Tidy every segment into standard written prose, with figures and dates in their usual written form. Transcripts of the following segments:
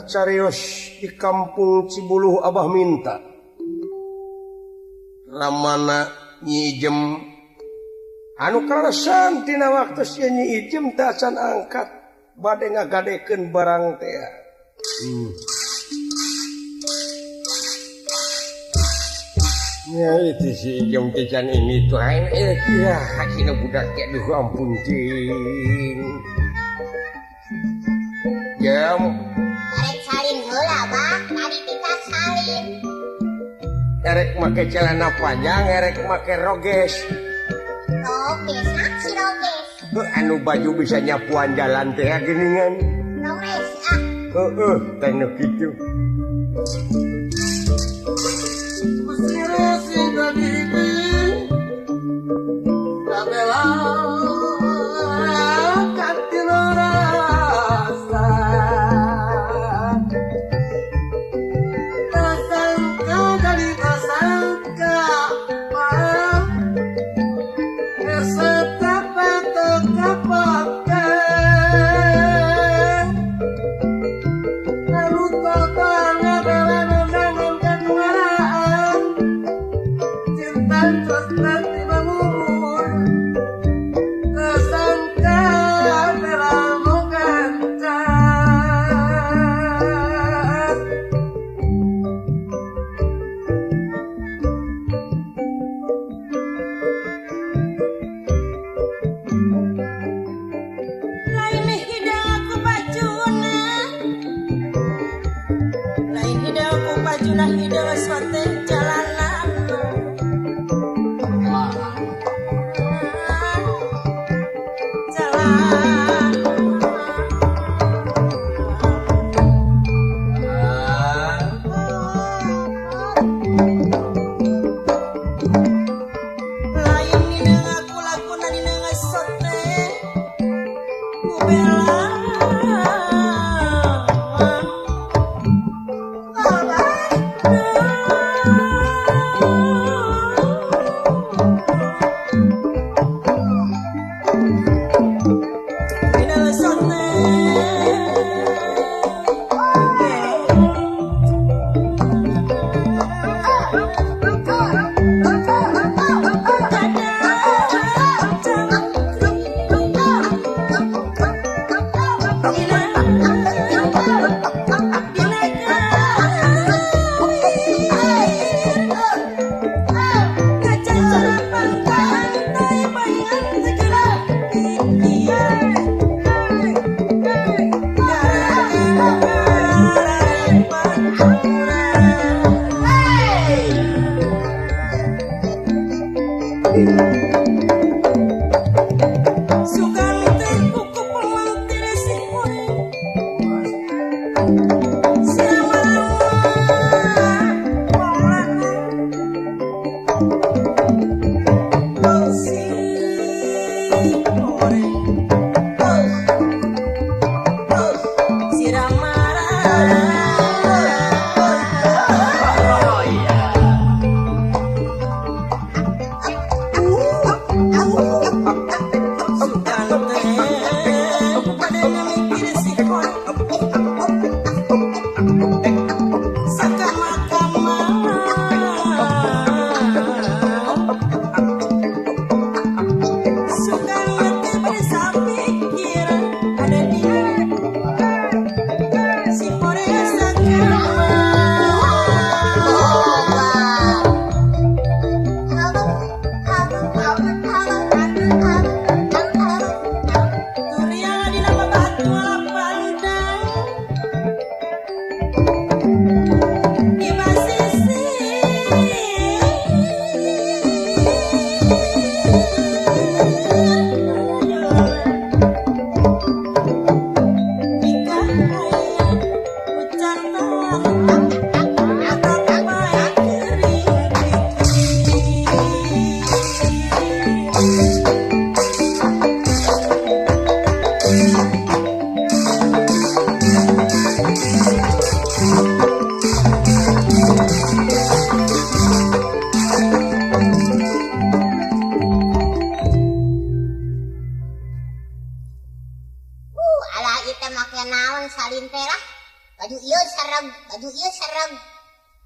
Carios di kampung Cibuluh Abah minta. Ramana Nyi Ijem anu kaleresan tina waktu sia Nyi Ijem teh acan angkat bade ngagadekeun barang teh. Ya itu si Ijem teh can ini tuh ya hakina budak teh duh ampun cing. Jam arek salin heula Bah, tadi kita salin. Erek make celana panjang, erek make roges. Roges, ah si roges. Anu baju bisa nyapuan jalan teh geuningan. Roges ah. Heeh, teh nu kitu.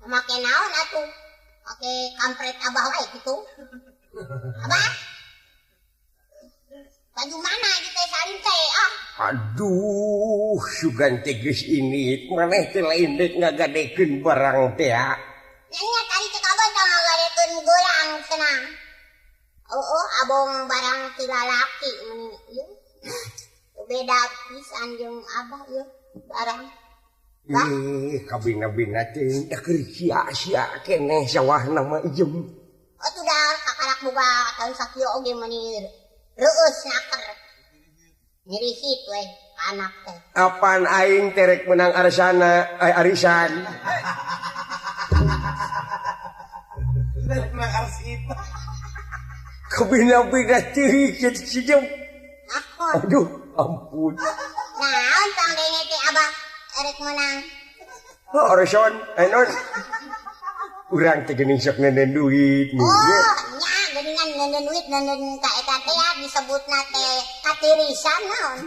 Make naon atuh? Make kampret abah wae kitu. Abah. Baju mana ieu teh salin teh ah? Aduh, sugan teh geus ini maneh teh lain deuk ngagadekeun barang teh ah. Nya tadi cek abah teh ngagadekeun gelang cenah. Oh, abong barang ti lalaki meni ieu. Beda pisan jeung abah ieu barang. Ih, kabina-bina teh da keur sia-sia keneh sawahna mah ijem. Oh, tuh dah kakarak boga tahun sakieu oge meni reueus naker. Nyeri hit we anak teh. Apan aing terek menang arsana, ay arisan. Terek menang arsita. Kabina-bina teh si jem. Aduh, ampun. Naon tong denge teh abah erek menang. Oh, arisan, enon. Urang teh geuning sok nenden duit. Oh, nya geuningan nenden duit nenden ka eta teh disebutna teh katirisan naon.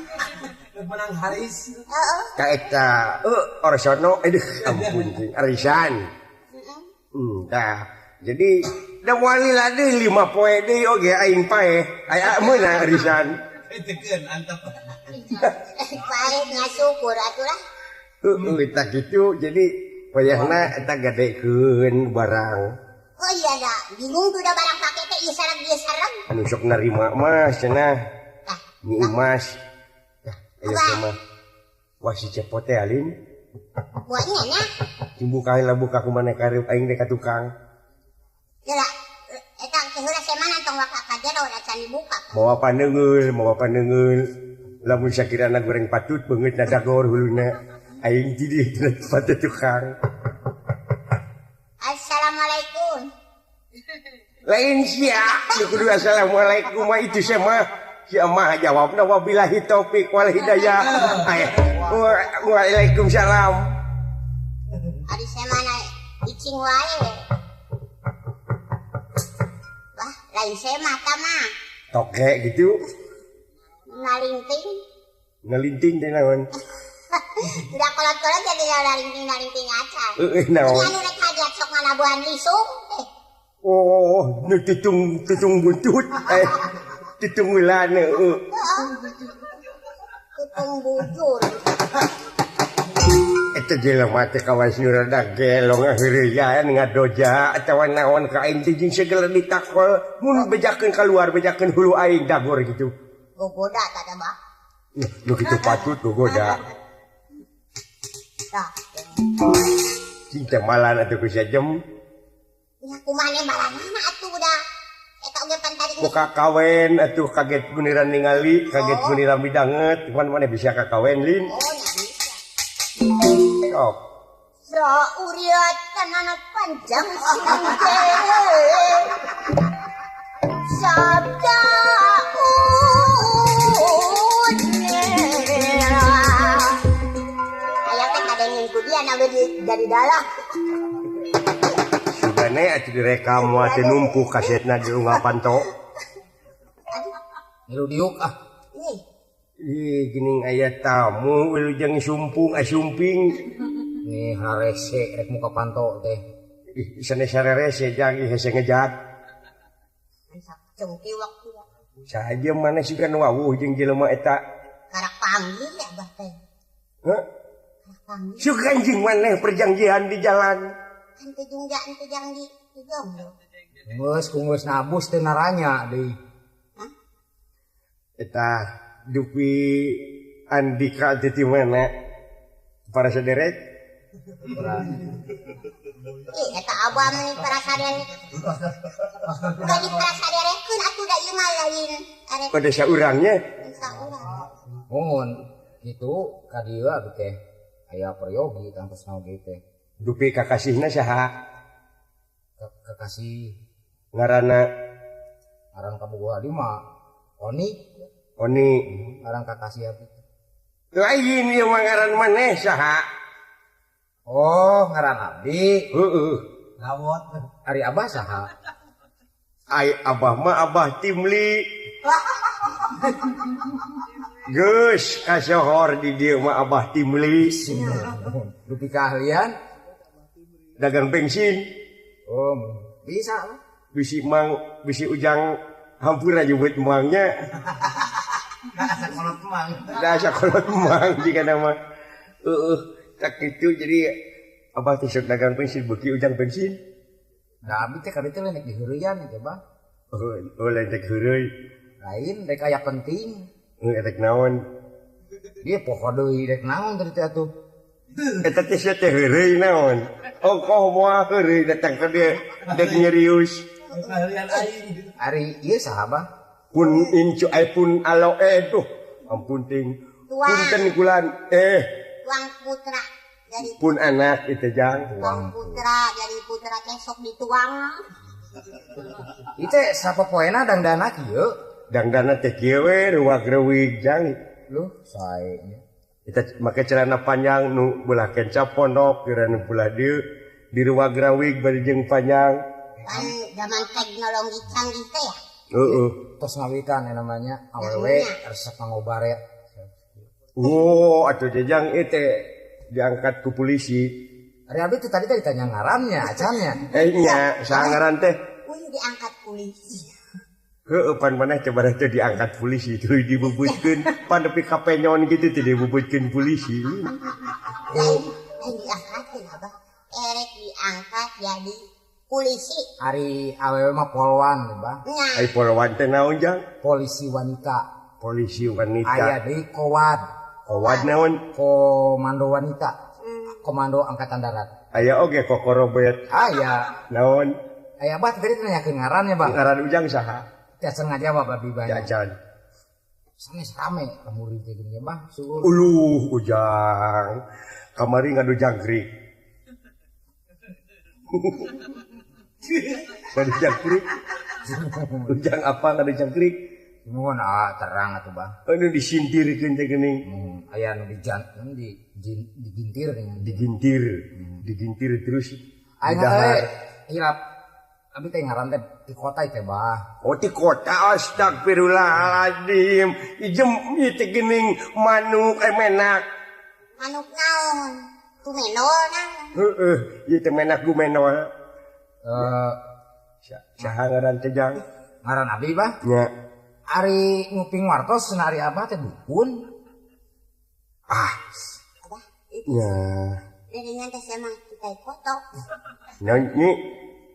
Menang haris. Heeh. Ka eta, arisan aduh ampun teh arisan. Heeh. Tah. Jadi da wali deui 5 poe deui oge aing paeh. Aya meunang arisan. Teukeun antep. Paeh nya syukur atuh lah. Heeh, tah kitu jadi wayahna eta gadekeun barang. Oh iya da, bingung tuh da barang pake teh ieu sareng ieu sareng. Anu sok narima mah cenah. Nyi Imas. Tah, aya teh mah. Wah si cepot teh alin. Buatnya nya. Cing buka heula buka ku maneh kareup aing teh ka tukang. Heula eta teh heula semana tong waka ka jero da can dibuka. Mawa paneungeul, mawa paneungeul. Lamun sakirana goreng patut beungeut na dagor huluna. Aing jadi pada tukang. Assalamualaikum. Lain sia, kudu assalamualaikum mah itu mah. Sia mah jawabna wabillahi taufik wal hidayah. Waalaikumsalam. Ari semana icing wae. Wah, lain semah ta mah. Toke gitu. Ngalinting. Ngalinting teh naon? Udah kolot-kolot jadi nalinting-nalinting acan. Heeh, naon? Anu rek hajat sok ngalabuhan lisung teh. Oh, nu titung titung buntut. Titung ulan heeh. Titung bujur. Eta jelema teh kawas nu rada gelong heureuyan ngadoja atawa naon ka aing teh jeung segala ditakol mun bejakeun kaluar bejakeun hulu aing dagor gitu. Gogoda tah bah. Nu kitu patut gogoda. Cinta malan atuh ku sajem. Nya kumaha malanana atuh da. Eta oge pan tadi buka kawen atuh kaget guniran ningali, kaget guniran bidanget, cuman maneh bisa kakawen lin. Oh, nya bisa. Sok. Sauriat tanana panjang singke. Sabda dari dalam. Sugane atuh direkam mah teh numpuk kasetna di unggal panto. Milu diuk ah. Ih, geuning aya tamu wilujeng sumpung asumping. Nih harese rek muka panto teh. Ih, sanes sarerese jang ih hese ngejat. Saha maneh sugan wawuh jeung jelema eta. Karak panggil ya bah teh. Heuh? Sugan jeung maneh perjanjian di jalan. Kan teu jungja teu janji teu jomblo. Geus ku geus nabus teu naranya deui. Hah? Eta dupi Andika teh di mana? Para saderek? Ih, eta abah meni para saderek. Udah di para saderekeun atuh da ieu mah lain. Pada saurangnya? Saurang. Mun kitu ka dieu abdi teh. Aya peryogi tangtos naon ge teh. Dupi kakasihna saha? Kakasih ngaranna ngaran kabogoh abdi mah Oni. Oni ngaran kakasih abdi. Lain ieu mah ngaran maneh saha? Oh, ngaran abdi. Heeh. Lawot. Ari abah saha? Ai abah mah abah Timli. Geus kasohor di dieu mah Abah Timli. Dupi keahlian. Dagang bensin. Oh, bisa. Bisi mang, bisi ujang hampura nyebut mangnya. Asa kolot mang. Asa kolot mang jika nama. Heeh, tak kitu jadi abah teh sok dagang bensin beuki ujang bensin. Da abi teh kali teh lain rek diheureyan teh, Bah. Oh, lain rek heureuy. Lain rek aya penting. Heuh, rek naon? Dia poho deui rek naon tadi teh atuh. Eta teh sia teh heureuy naon? Ongkoh moal heureuy datang ka dieu dek nyerius. Heureyan aing. Ari ieu saha, Bah? Pun incu ai pun alo tuh. Ampun ting. Punten kulan tuang putra jadi pun anak itu jang. Tuang putra jadi putra kesok dituang. Ieu teh sapopoena dangdana kieu? Dangdana teh kieu we ruwag-reuwig jang. Luh, sae nya. Eta make celana panjang nu belah kenca pondok kira nu belah dieu di ruwag-rawig bari jeung panjang. Kan zaman teknologi canggih teh ya. Heeh. Tos ngawitan namanya awewe resep ngobaret. Oh, atuh jejang ieu teh diangkat ku polisi. Ari abi teh tadi ditanya ngarannya, acannya. Nya, saha ngaran teh? Uy diangkat polisi. Heueuh pan maneh teh bareh teh diangkat polisi tuluy dibubutkeun pan nepi ka penyon kitu teh dibubutkeun polisi. Lain diangkatkeun abah. Erek diangkat jadi polisi. Ari awewe mah polwan, Bah. Ari polwan teh naon jang? Polisi wanita. Polisi wanita. Aya deui kowad. Kowad naon? Komando wanita. Komando Angkatan Darat. Aya oge kokorobet. Aya. Naon? Aya abah tadi nanyakeun ngaran ya, Bang. Ngaran ujang saha? Teu ngajawab abdi banyak. Jajan. Sanes rame lemuri teh geuning Bah. Uluh ujang. Kamari ngadu jangkrik. Ngadu jangkrik. Ujang apa ngadu jangkrik? Nuhun ah terang atuh Bah. Anu disintirkeun teh geuning. Aya nu digintir geuning. Digintir. Digintir terus. Aing teh hilap. Abi teh ngaran teh di kota teh Bah. Oh di kota astagfirullahaladzim. Ijem ieu teh geuning manuk menak. Manuk naon? Gumenol naon? Heeh, ieu teh menak gumenol. Saha ngaran teh jang? Ngaran abi Bah? Nya. Ari nguping wartos cenah ari abah teh dukun. Ah. Abah, nya. Deungeun teh sia mah kitai kotok. Naon nyi?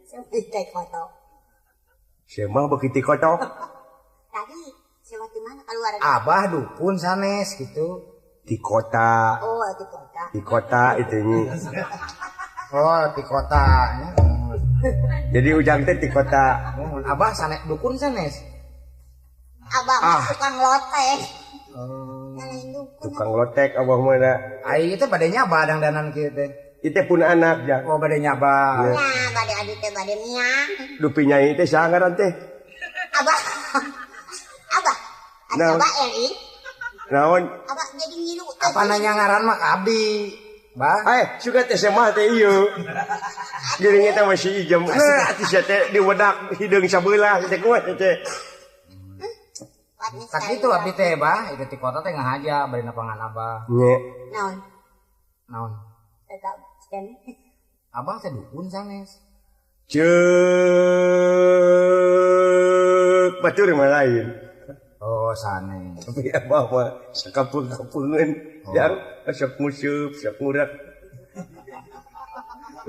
Sia kitai kotok. Sia mah beuki ti kotok. Tadi sia mah di mana keluar? Abah dukun sanes gitu. Di kota. Oh, di kota. Di kota itu nyi. Oh, di kota. Jadi ujang teh di kota. Abah sanes dukun sanes. Abah tukang lotek. Tukang lotek abah mah da. Ai itu bade nyaba dangdanan kieu teh. Ieu teh pun anak jang. Oh bade nyaba. Nya bade adi teh bade miang. Dupi nyai teh saha ngaran teh? Abah. Abah. Abah RI. Naon? Abah jadi ngilu teh. Apa nanya ngaran mah ka abdi? Bah. Suka teh semah teh ieu. Geuning eta masih ijem. Nah, atuh sia teh diwedak hideung sabelah teh kuat teh. Tak itu abdi teh Bah, itu di kota teh ngahaja bari napangan abah. Nya. Naon? Naon? Eta cenah. Abah teh dukun sanes. Ceuk batur mah lain. Oh, sanes. Tapi abah mah sakapeung-kapeungeun jang sok museup, sok ngurak.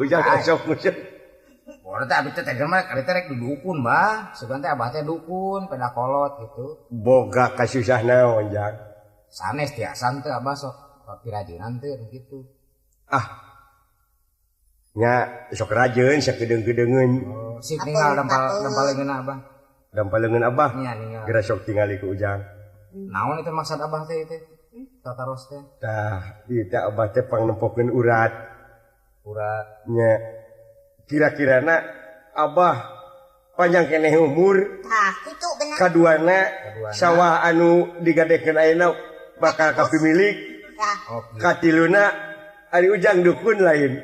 Ujang sok museup. Orang teh abdi teh teh mah kali teh rek didukun Bah, sugan teh abah teh dukun peda kolot gitu. Boga kasusah naon jang? Sanes tiasan teh abah sok pirajenan teh kitu. Ah. Nya sok rajeun sakedeung-kedeungeun. Oh, sip ninggal dampal leungeun abah. Dampal leungeun abah? Nya ninggal. Geura sok tingali ku ujang. Naon itu maksud abah teh teh? Tataros teh. Tah, ieu teh abah teh pangnempokeun urat. Urat. Nya. Kira-kirana abah panjang keneh umur. Tah, kitu bener. Kaduana sawah anu digadekeun ayeuna bakal kapimilik. Tah. Katiluna ari ujang dukun lain.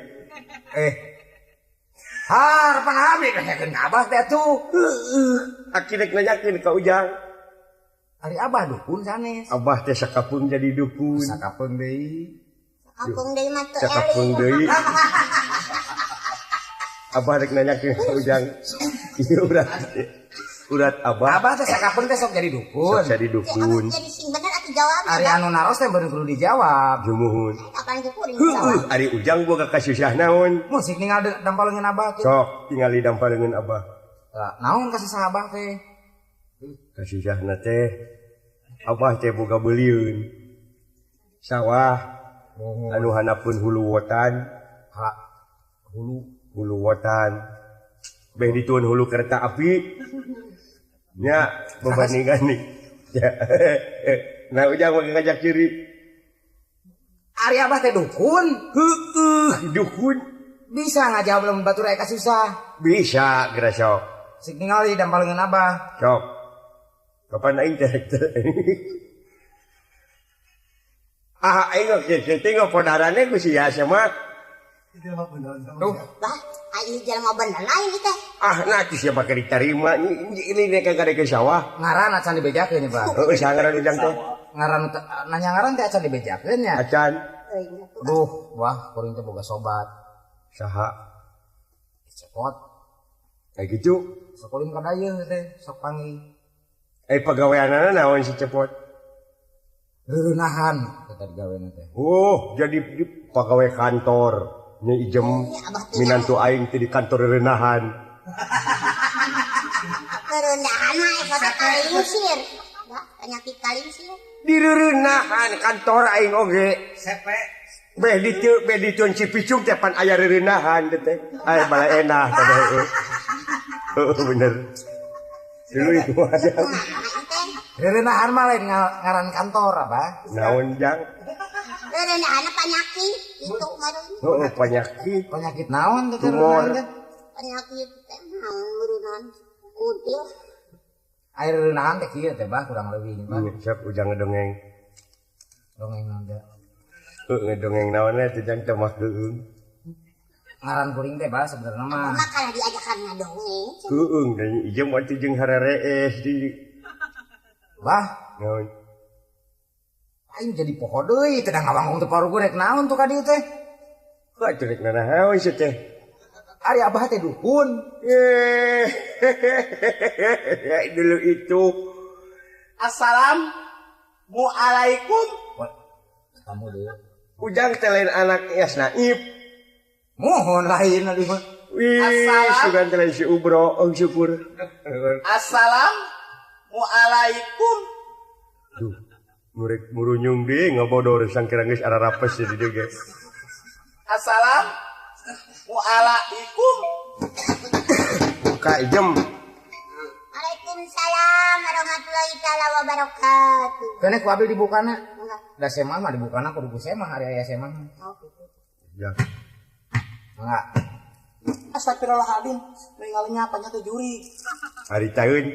Harapan abdi nanyakeun ka abah teh atuh. Heeh. Aki rek nanyakeun ka ujang. Ari abah dukun sanes. Abah teh sakapeung jadi dukun. Sakapeung deui. Sakapeung deui mah teu Sakapeung deui. Abah rek nanyakeun ka Ujang. Ieu urat abah. Abah teh sakapeun teh sok jadi dukun. Sok jadi dukun. Jadi sing bener atuh jawab. Ari anu naros teh baru kudu dijawab. Jumuhun. Kapan ku kuring jawab. Ari Ujang boga kasusah naon? Musik ningal dampal leungeun abah teh. Sok tingali dampal leungeun abah. Naon kasusah abah teh? Kasusahna teh abah teh boga beuliun. Sawah anu hanapun hulu wotan. Hulu wotan. Beh dituun hulu kereta api. Nya bebandingan nih. Nah Ujang mah ngajak ciri. Ari abah teh dukun. Heueuh, dukun. Bisa ngajawab lamun batur aya kasusah. Bisa geura sok. Sik ningali dampal leungeun abah. Sok. Kapan aing teh? Ah aing geus tengok podarane ku sia mah. Tuh. Bah, aing jelema bener lain teh. Ah, nah teh siapa keur diterima ini nek kagak ke sawah. Ngaran acan dibejakeun nya, Bah. Heueuh, sangaran Ujang teh. Ngaran nanya ngaran teh acan dibejakeun nya. Acan. Duh, wah kuring teh boga sobat. Saha? Cepot. Kayak gitu. Sakuling ka dayeuh teh sok panggil. Pagaweanana naon si Cepot? Reunahan eta digawena teh. Oh, jadi pagawe kantor. Nya ijem minantu aing teh di kantor reunahan. Reunahan mah eta kalingsir. Bah, penyakit kalingsir. Di reunahan kantor aing oge. Sepe. Beh ditu beh ditun si picung teh pan aya reunahan teh. Ay bala enah teh. Heeh bener. Dulu itu aja. Reunahan mah lain ngaran kantor apa? Naon jang? Reunahan penyakit itu meureun. Heeh, penyakit. Penyakit naon teh reunahan teh? Penyakit teh naon meureunnan? Kuntil. Air reunahan teh kieu teh bah kurang leuwih bah. Siap Ujang ngedongeng. Dongeng naon teh? Heuh ngedongeng naon teh jang teh mah heueung. Ngaran kuring teh bah sebenarnya mah. Mah kalah diajakan ngadongeng. Heueung dan ieu mah teh jeung harerees di bah, naon? Aing jadi poho deui teh ngawangkong teu parugu rek naon tuh ka dieu teh. Kok rek nanaon sih teh? Ari abah teh dukun. Dulu itu. Assalamualaikum. Kamu deh. Ujang teh lain anak Yas Naib. Mohon lain aduh mah. Wih, sugan teh lain si Ubro, oh syukur. Assalamualaikum. Duh, murik murunyung deui ngabodor sangkira geus ararapes di dieu ge. Assalamualaikum. Buka ijem. Waalaikumsalam warahmatullahi taala wabarakatuh. Kene ku abdi dibukana. Da semah mah dibukana kudu ku semah ari aya semah. Oh gitu. Ya. Enggak. Astagfirullahaladzim, ningalinya apanya teh juri. Hari tahun.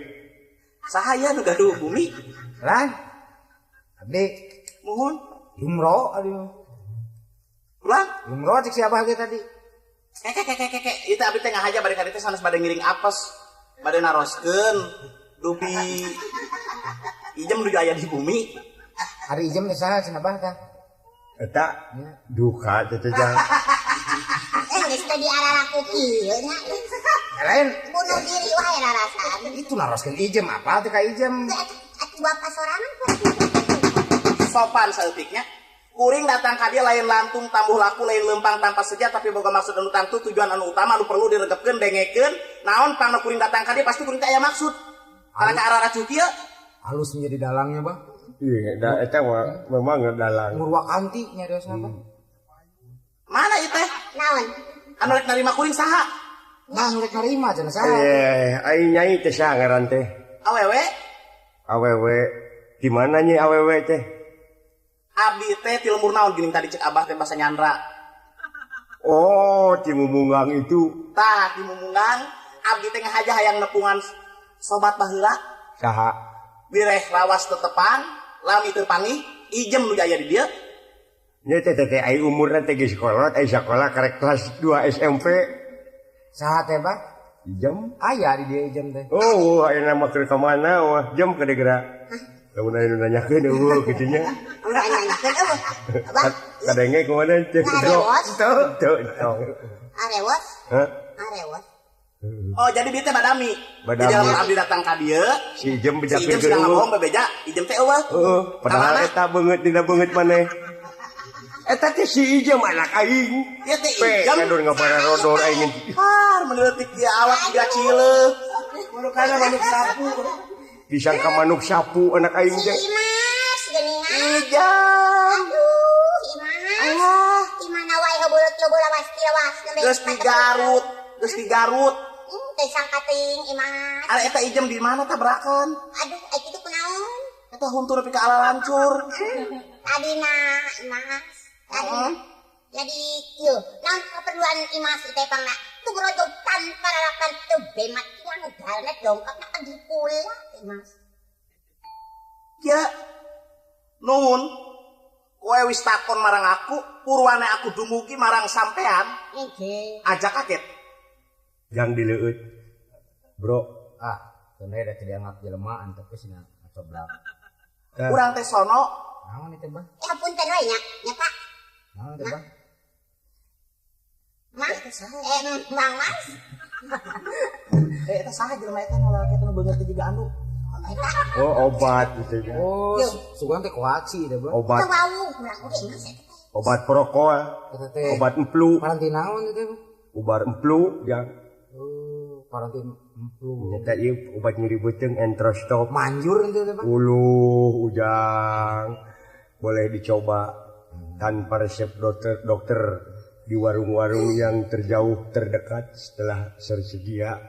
Saha nu gaduh bumi? Lah. Abdi muhun Jumro aduh. Ulang? Jumro cek siapa ge tadi? Keke itu abdi teh ngahaja bade ka dieu teh sanes bade ngiring apes. Bade naroskeun dupi ijem nuju aya di bumi. Hari ijem teh saha cenah bah tah? Eta duka teh teh jang. Geus teh diararaku kieu nya. Lain bunuh diri wae rarasaan. Itu naroskeun ijem apa teh ka ijem? Atuh bapak sorangan sopan saeutiknya. Kuring datang ka dieu lain lantung tambuh laku lain lempang tanpa seja tapi boga maksud anu tangtu tujuan anu utama anu perlu diregepkeun dengekeun naon pangna kuring datang ka dieu pasti kuring teh aya maksud. Karena ka araracu kieu halus menjadi dalangnya bah. Iya, da eta mah memang dalang. Murwakanti nyariosna bah. Mana ieu teh? Naon? Anu rek narima kuring saha? Nah, nu rek narima cenah saha? Aing nyai teh saha ngaran teh? Awewe. Awewe. Di mana nyi awewe teh? Abdi teh ti lemur naon geuning tadi cek abah teh basa nyandra. Oh, ti Mumunggang itu. Tah, ti Mumunggang abdi teh ngahaja hayang nepungan sobat baheula. Saha? Bireh rawas tetepang, lami teu panggih, ijem nu aya di dieu. Nya teh teh ai umurna teh geus kolot, ai sakola karek kelas 2 SMP. Saha teh, Bah? Ijem? Aya di dieu ijem teh. Oh, ayeuna mah keur ka mana wah, jem ka geura. Lamun aya nu nanyakeun eueuh kitu nya. Nanyakeun eueuh. Abah. Kadenge kumaha teh? Arewos. Teu, teu. Arewos? Hah? Arewos. Oh, jadi dia teh badami. Badami. Jadi lamun abdi datang ka dieu, si Ijem si bejakeun Ijem sedang ngabohong bebeja, Ijem teh eueuh. Heeh, padahal eta beungeut dina beungeut maneh. Eta teh si Ijem anak aing. Ieu teh Ijem. Kadon ngabararodor aing. Har, meneleutik dia awak tiga cileuk. Manukana manuk sapu. Disangka manuk sapu anak aing Si teh. Imas geuningan. Ijem. Aduh, Imas. Di mana wae heubeut lobo lawas tilawas nembe. Geus di Garut, geus di Garut. Teh sangka teuing Imas. Ari eta Ijem di mana tabrakan? Aduh, ai kitu kunaon? Eta huntur nepi ka ala lancur. Tadina Imas. Tadi. Jadi ieu, naon keperluan Imas teh pangna? Tugrojog tanpa lalapan teu bemat kiang galna dongkapna ka dipula Imas. Ya. Nuhun. Kowe wis takon marang aku, purwane aku dumugi marang sampean. Nggih. Aja kaget. Jang dileueut. Bro, Ah, sebenarnya da teu dianggap jelema antep geus nya coblak. Urang teh sono. Naon ieu teh, Bah? Eh apunten we nya, nya Pak. Naon teh, Bah? Mas, Mang Mas. Eta saha jelema eta nu lalaki nu beungeut teh jiga anu. Eta Oh, obat gitu ya. Oh, sugan teh koaci teh, Bah. Obat teu wawuh urang oge Imas eta teh. obat perokok, Eta teh. obat emplu, Paranti naon teh, Bah? ubar emplu jang. Oh, paranti emplu. Nyata ieu obat nyeri beuteung entrostop. Manjur teh, Bah. Uluh ujang. Boleh dicoba tanpa resep dokter di warung-warung yang terjauh terdekat setelah tersedia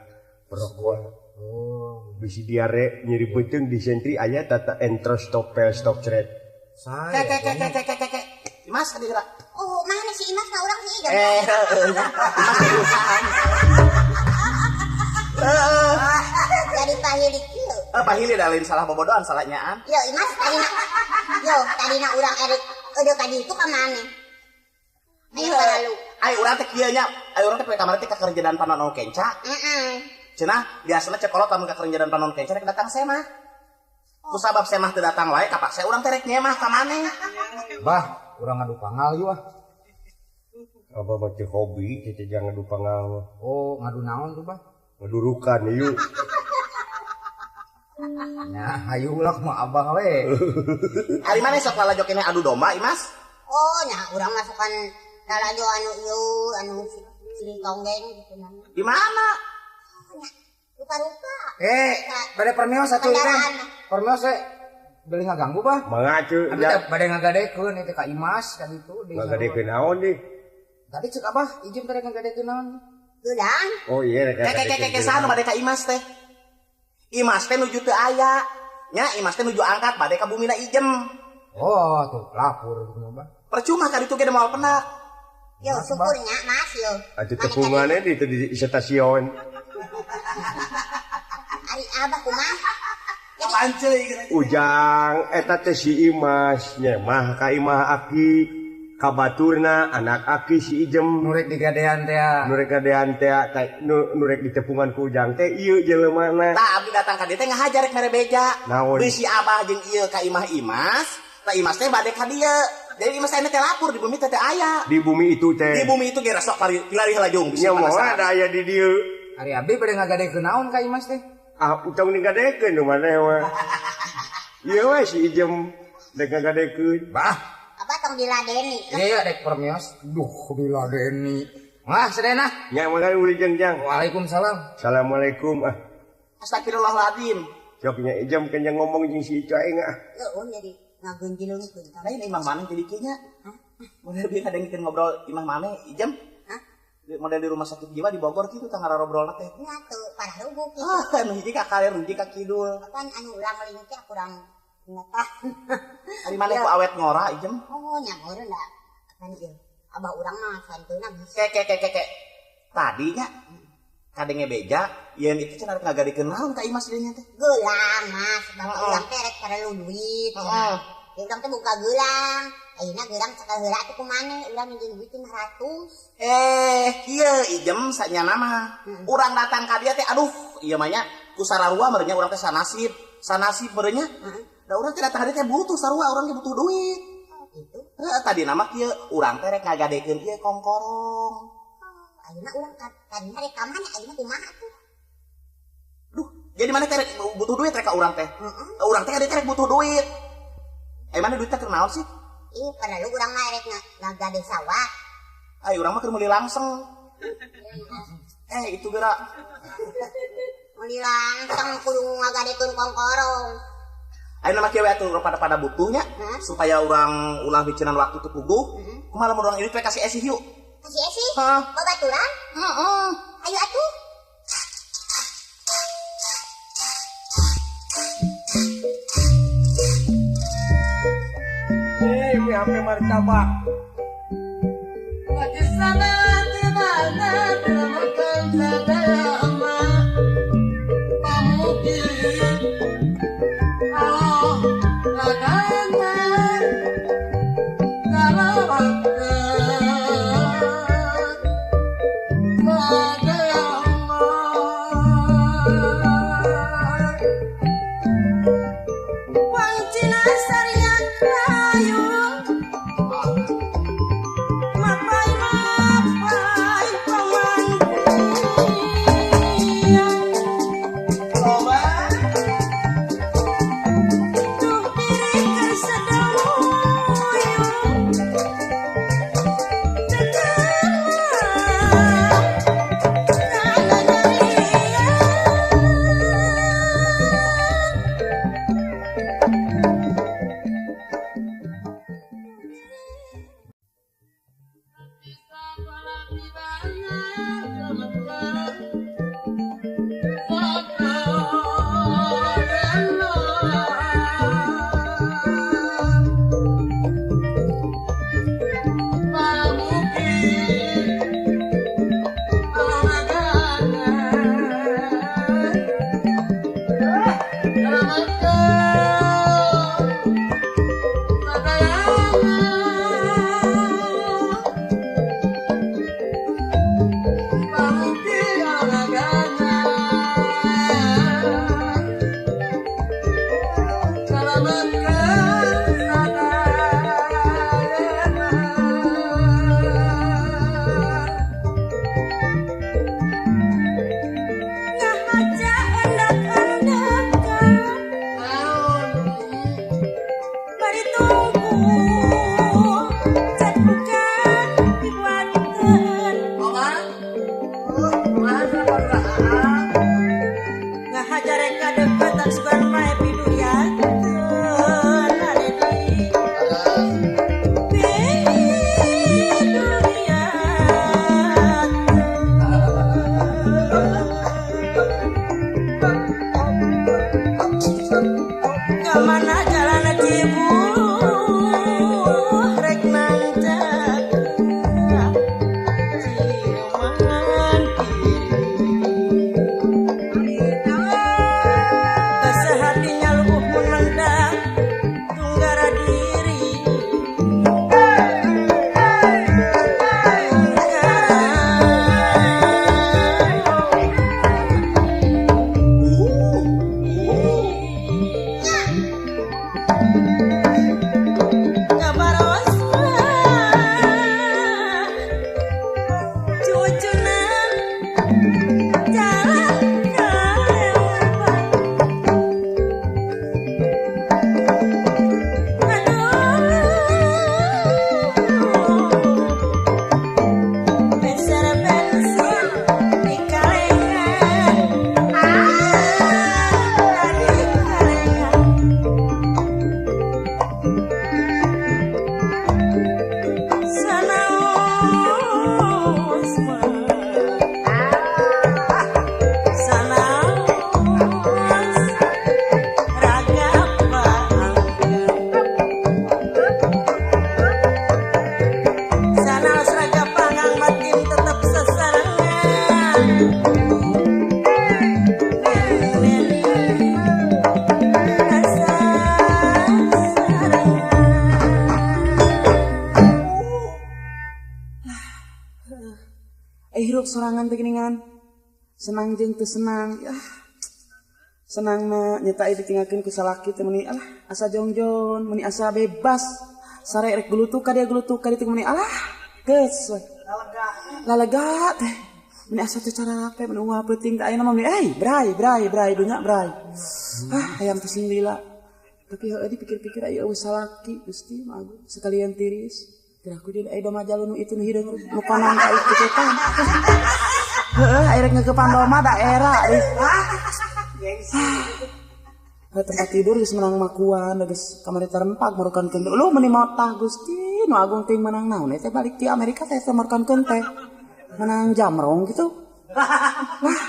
perokok. Oh, Bisi diare nyeri beuteung disentri aya tata entrostop pelstop cret. saya. Ke ke ke ke ke ke ke. Imas adi geura. Oh, mana si Imas ka urang si Ijem? Imas perusahaan. Jadi pahili kieu. Pahili da lain salah bobodohan salah nyaan. Yo Imas tadina. Yo tadina urang erek eueuh ka ditu ka maneh. Ayo balalu. Ai urang teh kieu nya, ai urang teh poe kamari teh ka kerjaan panon kenca. Heeh. Cenah biasana cek kolot lamun ka kerjaan panon kenca rek datang semah. Kusabab semah teu datang wae kapaksa urang teh rek nyemah ka maneh. Bah, urang ngadu pangal yeuh ah. Apa mah teu hobi teh jangan ngadu pangal. Oh, ngadu naon tuh, Bah? Ngadurukan ieu. Nya, hayu ulah kumaha abah we. Ari maneh sok lalajo keneh adu domba, Imas? Oh, nya urang masukan lalajo anu ieu anu si tonggeng gitu nama. Di mana? Rupa-rupa. Bade permios satu teh. Kendaraan. Permios we beli ngaganggu, Bah. Mangga cuy. Abi teh bade ngagadekeun ieu teh ka Imas ka ditu. Ngagadekeun naon deui? Tadi cek Abah, ijem teh ngagadekeun naon? Gelang. Oh iya Ke ke ke ke saha nu bade ka Imas teh? Imas teh nuju teu aya. Nya Imas teh nuju angkat bade ka bumina Ijem. Oh, tuh lapor gitu mah, Bah. Percuma ka ditu ge moal penak. Yo syukurnya Mas yo. Atuh tepungannya di itu di stasiun. Ari abah kumaha? Panceuy Ujang eta teh si Imas nyemah ka imah aki kabaturna anak aki si Ijem Nu rek digadean teh. Nu rek gadean teh nu rek ditepungan ku Ujang teh ieu jelemana. Tah abdi datang ka dieu teh ngahajar rek mere beja. Naon? Bisi abah jeung ieu ka imah Imas, tah Imas teh bade ka dieu. Jadi Imas teh lapor di bumi teh teh aya. Di bumi itu teh. Di bumi itu ge resok lari heula jung bisi Nya moal ada aya di dieu. Ari abdi bade ngagadekeun naon ka Imas teh? Ah, utang digadekeun nu maneh mah. Ieu we si Ijem rek ngagadekeun. Bah, Abah tong diladeni. iya rek permios. Duh, diladeni. Wah, sedena. Nya mangga ulih jeung jang. Waalaikumsalam. Assalamualaikum ah. Astagfirullahaladzim. Sok nya Ijem kan yang ngomong jeung si Ico aing ah. Leuh jadi ngagenjilungkeun. Lain imah maneh jadi kieu nya. Model bieu kadangikeun ngobrol imah maneh Ijem. Hah? Model di rumah sakit jiwa di Bogor kitu tah ngarobrolna teh. Nya teu parah ruguh kitu. Ah, nu hiji ka kaler, hiji ka kidul. Kan anu urang link teh kurang ngetah. Ari maneh ku awet ngora Ijem. Oh, nya meureun da. Kan ieu abah urang mah santeuna bisa. Ke ke ke ke. Tadinya kadenge beja, yen itu cenah rek ngagadekeun naon ka Imas dieu nya teh. Gelang Mas, bapak urang teh rek parelu duit. Heeh. Ya urang teh buka gelang. Ayeuna gelang cekal heula atuh kumaneh urang minjem duit 500. Kieu Ijem sanyana mah. Urang datang ka dia teh aduh, ieu mah nya ku sararua meureun nya urang teh sanasib. Sanasib meureun nya. Da urang teh datang ka dia teh butuh sarua, urang teh butuh duit. Oh, gitu. Heeh, tadi nama kieu urang teh rek ngagadekeun ieu kongkorong. Oh, Ayeuna urang tadina rek ka mana ayeuna kumaha tuh? Duh, jadi mana teh butuh duit rek ka urang teh? Heeh. Urang teh ada teh butuh duit. Mana duitnya keur naon sih? Ih, padahal urang mah rek ngagade sawah. Ai urang mah keur meuli langseng. Itu geura. Meuli langseng kudu ngagadekeun kongkorong. Ayeuna mah kieu we atuh pada-pada butuhnya supaya urang ulah micenan waktu teu puguh. Kumaha lamun urang ini teh kasih esih yuk. Kasih esih? Hah? Babaturan? Heeh. Ayo atuh. Ini HP martabak. Lagi sana di mana makan sadaya pamuki kalau lagana kalau Hirup sorangan teh geuningan. Senang jeung teu senang. Yah. Senangna nyeta ditinggalkeun ku salaki teh meuni alah asa jongjon, meuni asa bebas. Sare rek gulutuk ka dia gulutuk ka ditu meuni alah geus we. Lalega teh. Meni asa teh carape meni unggal peuting teh ayeuna mah meni euy bray bray bray dunya bray. Ah hayang teh sing lila. Tapi heueuh dipikir-pikir aya eueuh salaki Gusti mah agung sekalian tiris. Tiraku dia aya doma jalu nu itu nu hideung nu konang ka itu teh. Heueuh aya rek ngeukepan doma da era euy. Gengsi. Tempat tidur geus menang makuan geus kamari terempak marukankeun lu meuni motah Gusti nu agung teuing menang naon teh balik ti Amerika teh marukankeun teh menang jamrong gitu. Wah.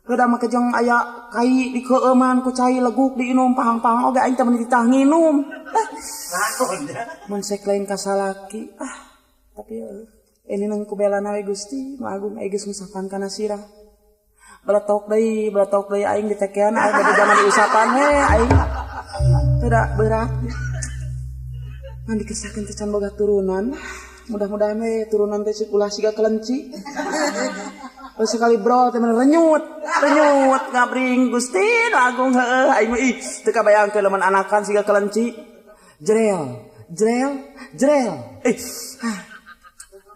Udah mah kejeng aya kai dikeueuman ku cai leguk diinum pahang-pahang oge aing teh meuni ditah nginum. Mun sek lain ka salaki ah tapi ini nang ku belana we Gusti nu agung aya geus ngusapan kana sirah. Beletok deui aing ditekean aing bade zaman diusapan we aing tidak berat. Ngan dikesakeun teh can boga turunan. Mudah-mudahan we turunan teh ulah siga kelenci. Terus sekali bro teh renyut, renyut ngabring Gusti nu agung heueuh aing mah ih teu kabayangkeun lamun anakan siga kelenci. Jrel, jrel, jrel. Ih.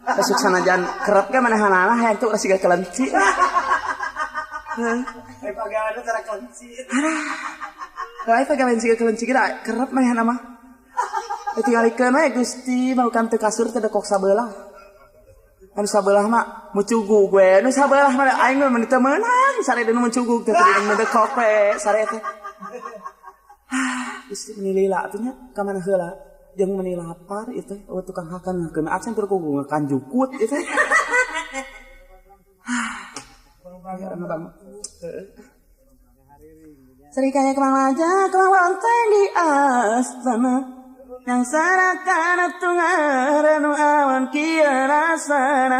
Besok sanajan kerep ge manehanana hayang teh ulah siga kelenci. Ai pagawean cara kelenci. Aduh. Ai pagawean siga kelenci ge kerep manehna mah. Tinggalikeun we Gusti malukan teu kasur teh dekok sabelah. Anu sabelah mah mucugug we. Anu sabelah mah aing mah teu meunang sare deui mucugug teh teu dekok we sare teh. Ah, Gusti meuni lila atuh nya ka mana heula. Jeung meuni lapar ieu teh eueuh tukang hakan ngakeun acan tur kudu ngakan jukut ieu teh. Serikaya kemang aja kemang lonteng di astana yang sarakan tungaranu awan kieu rasana.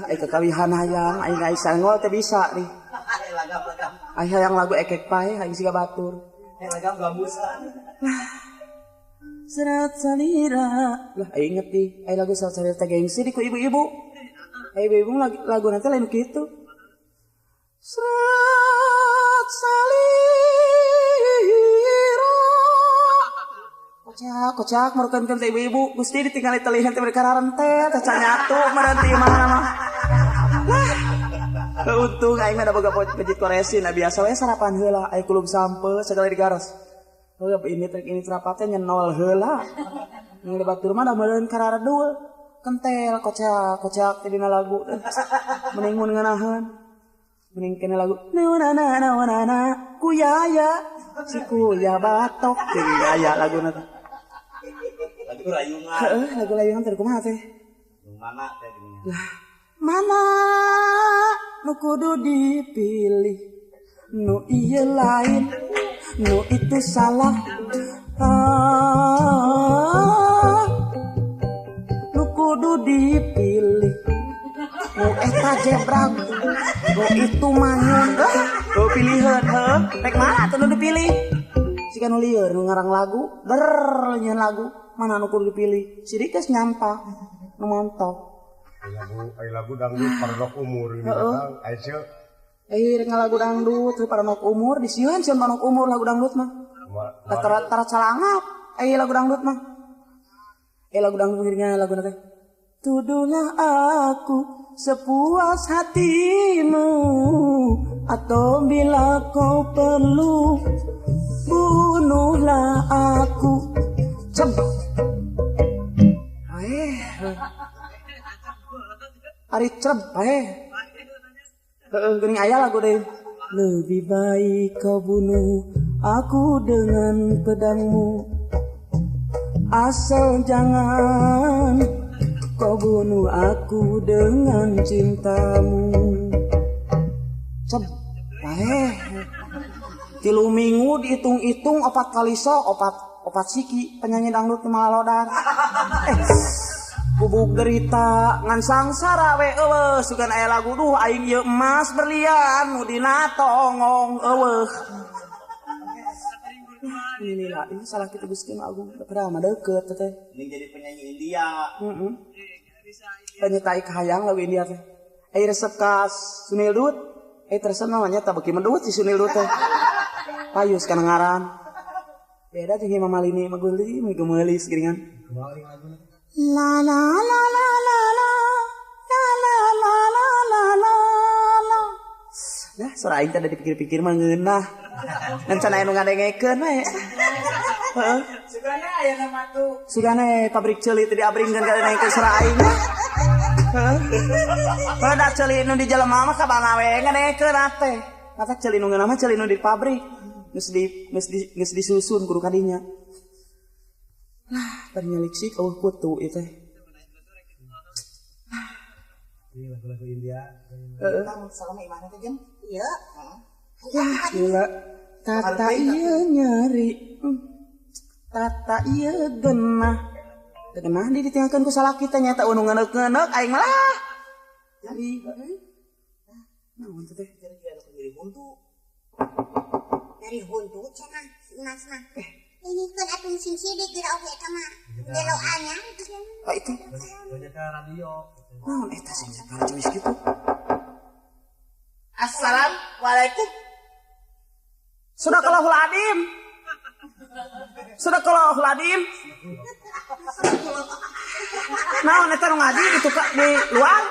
Ai kakawihan hayang aing aing sanggol teh bisa nih. Ai hayang lagu ekek pae aing siga batur. Lagam gambusan. Serat salira. Lah aing inget nih, ai lagu serat salira teh gengsi di ku ibu-ibu. Ai ibu-ibu lagu nanti lain kitu. Serat salira. Kocak, kocak merukankeun teh ibu-ibu. Gusti ditinggali telihan teh mereka rarentet, teh nyatu meureun ti imahna mah. Lah. Untung aing mah da boga pejit koresin, nah biasa we sarapan heula, aya kulub sampe segala digaros. Heuh ini trek ini terapatnya nyenol heula. Yang di batur mah da meureun kararedul. Kentel kocak, kocak teh dina lagu. Mending mun ngeunaheun. Mending kena lagu na na na na na kuyaya si kuya batok teh aya laguna teh. Lagu rayungan. Heeh, lagu rayungan teh kumaha teh? Mana teh geuning. Lah, mana nu kudu dipilih? Nu ieu lain, nu itu salah. Ah, nu kudu dipilih. Nu eta jebrak, nu itu manyun. Oh pilihan, heuh. Rek mana tuh nu dipilih? Siga nu lieur nu ngarang lagu, ber nyeun lagu. Mana nu kudu dipilih? Sirik geus nyampah, nu montok. Aya lagu dangdut paranok umur ini datang. Aya sieun. Eh rek ngalagu dangdut teu paranok umur, disieun sieun paranok umur lagu dangdut mah. Tara calangap aya lagu dangdut mah. Eh lagu dangdut ngeuringan laguna teh. Tuduhlah aku sepuas hatimu atau bila kau perlu bunuhlah aku. Cem. Ari cerep bae. Heeh geuning aya lagu deui. Lebih baik kau bunuh aku dengan pedangmu, asal jangan kau bunuh aku dengan cintamu. Cep bae. 3 minggu dihitung-hitung 4 kali so, 4 siki penyanyi dangdut malodar. Bubuk derita ngan sangsara we eueuh sugan aya lagu duh aing ieu emas berlian nu dina tongong eueuh. Ini lah, ini salah kita Gusti Agung padahal mah deukeut teh. Mending jadi penyanyi India. Heeh. Penyetai kahayang lagu India teh. Ai resep ka Sunil Dut, ai resep namanya tah beuki mendut si Sunil Dut teh. Payus kana ngaran. Beda jeung Mama Lini mah geuli, mah gemeulis geuningan. La la la la la la. Dah suara aing teh da dipikir-pikir mah ngeunah. Ngan can aya nu ngadengekeun we. Heeh. Sugana aya nama tuh. Sugana pabrik ceuli teh diabringkeun ka dengekeun suara aing. Heeh. Pada ceuli nu di jelema mah kabana we ngadengekeun teh. Mata ceuli nu ngeunah mah ceuli nu di pabrik. Geus disusun kudu kadinya. Lah, bari nyaliksik eueuh kutu ieu teh. Ini lagu-lagu India. Heeh. Salam imahna teh jeung. Ieu. Wah, gila. Tata ieu nyeri. Tata ieu genah. Teu genah di ditinggalkeun ku salaki teh nyaeta anu ngeuneuh-ngeuneuh aing mah lah. Jadi, naon teh teh? Nyeri huntu. Nyeri huntu cenah si Imas mah. Ini kan atuh sing sidik geura oge eta mah. Beloannya. Oh itu. Banyak radio. Naon eta sing sapercuis kitu? Assalamualaikum. Sadaqallahul adim. Sadaqallahul adim. Naon eta nu ngaji gitu Kak di luar?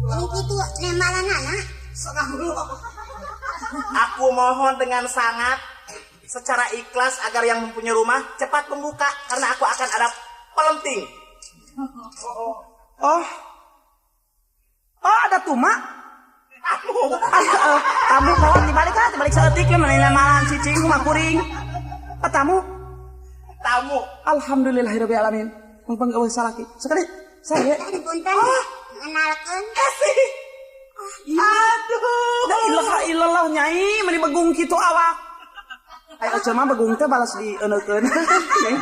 Ini kitu nemalanana. Aku mohon dengan sangat secara ikhlas agar yang mempunyai rumah cepat membuka karena aku akan ada pelenting. Oh. Oh, ada tuma. Tamu mohon dibalik ah, dibalik saeutik we meni lamaran cicing kumaha kuring. Ah, tamu. Tamu. Alhamdulillahirabbil alamin. Mung eueuh salaki. Sekali saya. Punten. Ngenalkeun. Kasih. Aduh. La ilaha illallah nyai meni begung kitu awak. Ayo ece mah begung teh balas dieneukeun. Nyai.